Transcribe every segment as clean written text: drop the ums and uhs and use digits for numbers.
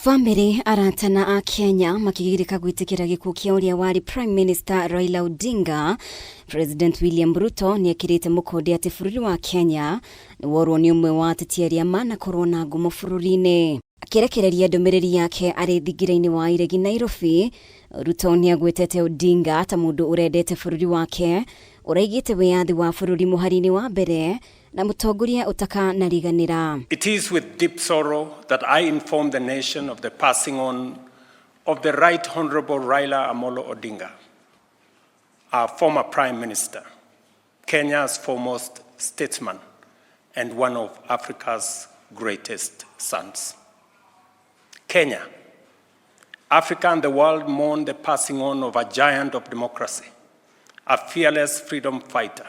Famĩlĩ, arata na Akenya makĩgirĩka gwĩtĩkĩra gĩkuũ kĩa ũrĩa warĩ Prime Minister Raila Odinga. President William Ruto nĩekĩrĩte mũkonde atĩ bũrũri wa Kenya nĩworwo nĩ ũmwe wa ateti arĩa manakorwo na ngumo bũrũri-inĩ. Akĩrekereria ndũmĩrĩri yake arĩ thingira-inĩ wa iregi Nairobi, Ruto nĩagwetete Odinga ta mũndũ ũrendete bũrũri wake, ũraigĩte wĩyathi wa bũrũri mũhari-inĩ wa mbere na mũtongoria ũtakanariganĩra. It is with deep sorrow that I inform the nation of the passing on of the Right Honorable Raila Amolo Odinga, our former Prime Minister, Kenya's foremost statesman and one of Africa's greatest sons. Kenya, Africa and the world mourn the passing on of a giant of democracy, a fearless freedom fighter,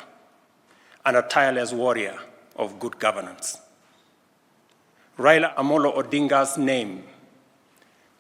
and a tireless warrior of good governance. Raila Amolo Odinga's name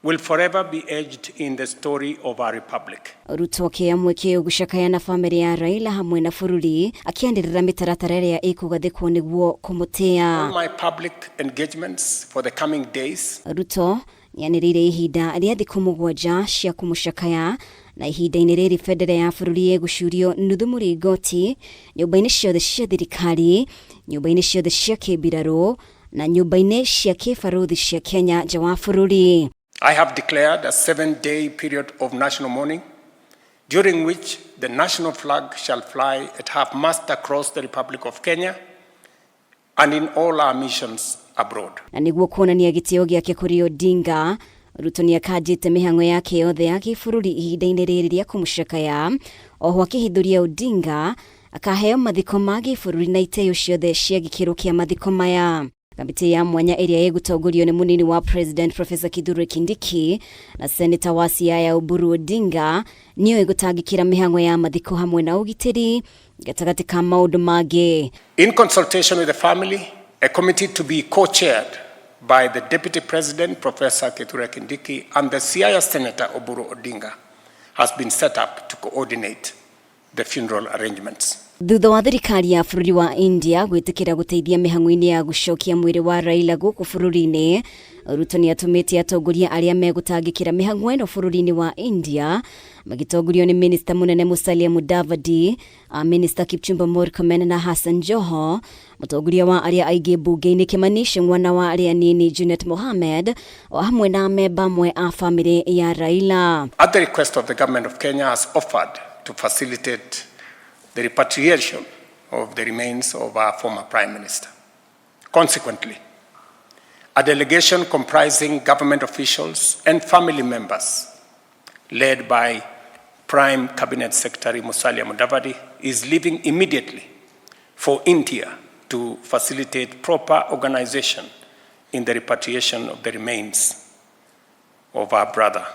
will forever be etched in the story of our republic. Ruto akĩoya mweke ũyũ gũcakaya na famĩlĩ ya Raila hamwe na bũrũri, akĩanĩrĩra mĩtaratara ĩrĩa ĩkũgathĩkwo nĩguo kũmũtĩa. All my public engagements for the coming days Ruto nĩanĩrĩire ihinda rĩa thikũ mũgwanja cia kũmũcakaya, na ihinda-inĩ rĩrĩ bendera ya bũrũri ĩgũcurio nuthu mũringoti nyũmba-inĩ ciothe cia thirikari, nyũmba-inĩ ciothe cia kĩmbirarũ na nyũmba-inĩ cia kĩbarũthi cia Kenya nja wa bũrũri. I have declared a 7-day period of national mourning, during which the national flag shall fly at half-mast across the Republic of Kenya and in all our missions abroad. Na nĩguo kuonania gĩtĩo gĩake kũrĩ Odinga, Ruto nĩakanjĩte mĩhang'o yake yothe ya kĩbũrũri ihinda-inĩ rĩrĩ rĩa kũmũcakaya. Oho akĩhithũria Odinga akaheo mathiko ma gĩbũrũri na iteo ciothe cia gĩkĩro kĩa mathiko maya. Kamĩtĩ ya mwanya ĩrĩa ĩgũtongorio nĩ mũnini wa President Professor Kithure Kindiki na Senator wa Siaya Oburu Odinga nĩyo ĩgũtangĩkĩra mĩhang'o ya mathiko hamwe na ũgitĩri gatagatĩ ka maũndũ mangĩ. In consultation with the family, a committee to be co-chaired by the Deputy President Professor Kithure Kindiki and the Siaya Senator Oburu Odinga has been set up to coordinate the funeral arrangements. Thutha wa thirikari ya bũrũri wa India gwĩtĩkĩra gũteithia mĩhang'o-inĩ ya gũcokia mwĩrĩ wa Raila gũkũ bũrũri-inĩ, Ruto nĩatũmĩte atongoria arĩa megũtangĩkĩra mĩhang'o ĩno bũrũri-inĩ wa India magĩtongorio nĩ Minista mũnene Musalia Mudavadi, Minista Kipchumba Murkomen na Hassan Joho, mũtongoria wa arĩa aingĩ mbunge-inĩ Kimani Ichung'wa na wa arĩa anini Junet Mohamed, o hamwe na amemba amwe a famĩlĩ ya Raila. At the request of the government of Kenya has offered to facilitate the repatriation of the remains of our former Prime Minister. Consequently, a delegation comprising government officials and family members, led by Prime Cabinet Secretary Musalia Mudavadi, is leaving immediately for India to facilitate proper organization in the repatriation of the remains of our brother,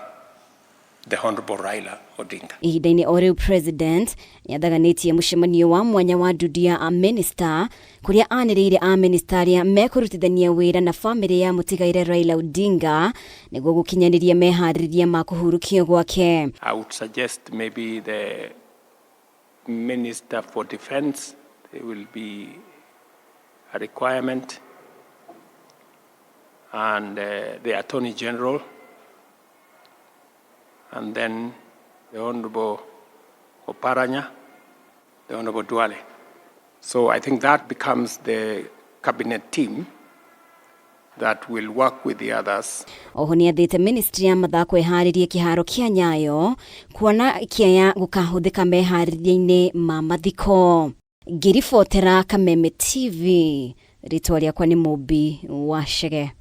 the Honorable Raila Odinga. Ihinda-inĩ o rĩu President nĩathaganĩtie mũcemanio wa mwanya wa ndundu ya amĩnĩsta kũrĩa anĩrĩire amĩnĩsta arĩa mekũrutithania wĩra na famĩlĩ ya mũtigaire Raila Odinga nĩguo gũkinyanĩria meharĩrĩria ma kũhurũkio gwake. I would suggest maybe the Minister for Defense, there will be a requirement, and the Attorney General, and then the Honorable Oparanya, the Honorable Duale. So I think that becomes the cabinet team that will work with the others. Oho nĩathĩte ministry ya mathako ĩharĩrie kĩharo kĩa Nyayo kuona kĩaya gũkahũthĩka meharĩria-inĩ ma mathiko. Ngĩribotera Kameme TV, rĩtwa rĩakwa nĩ Mũmbi wa Chege.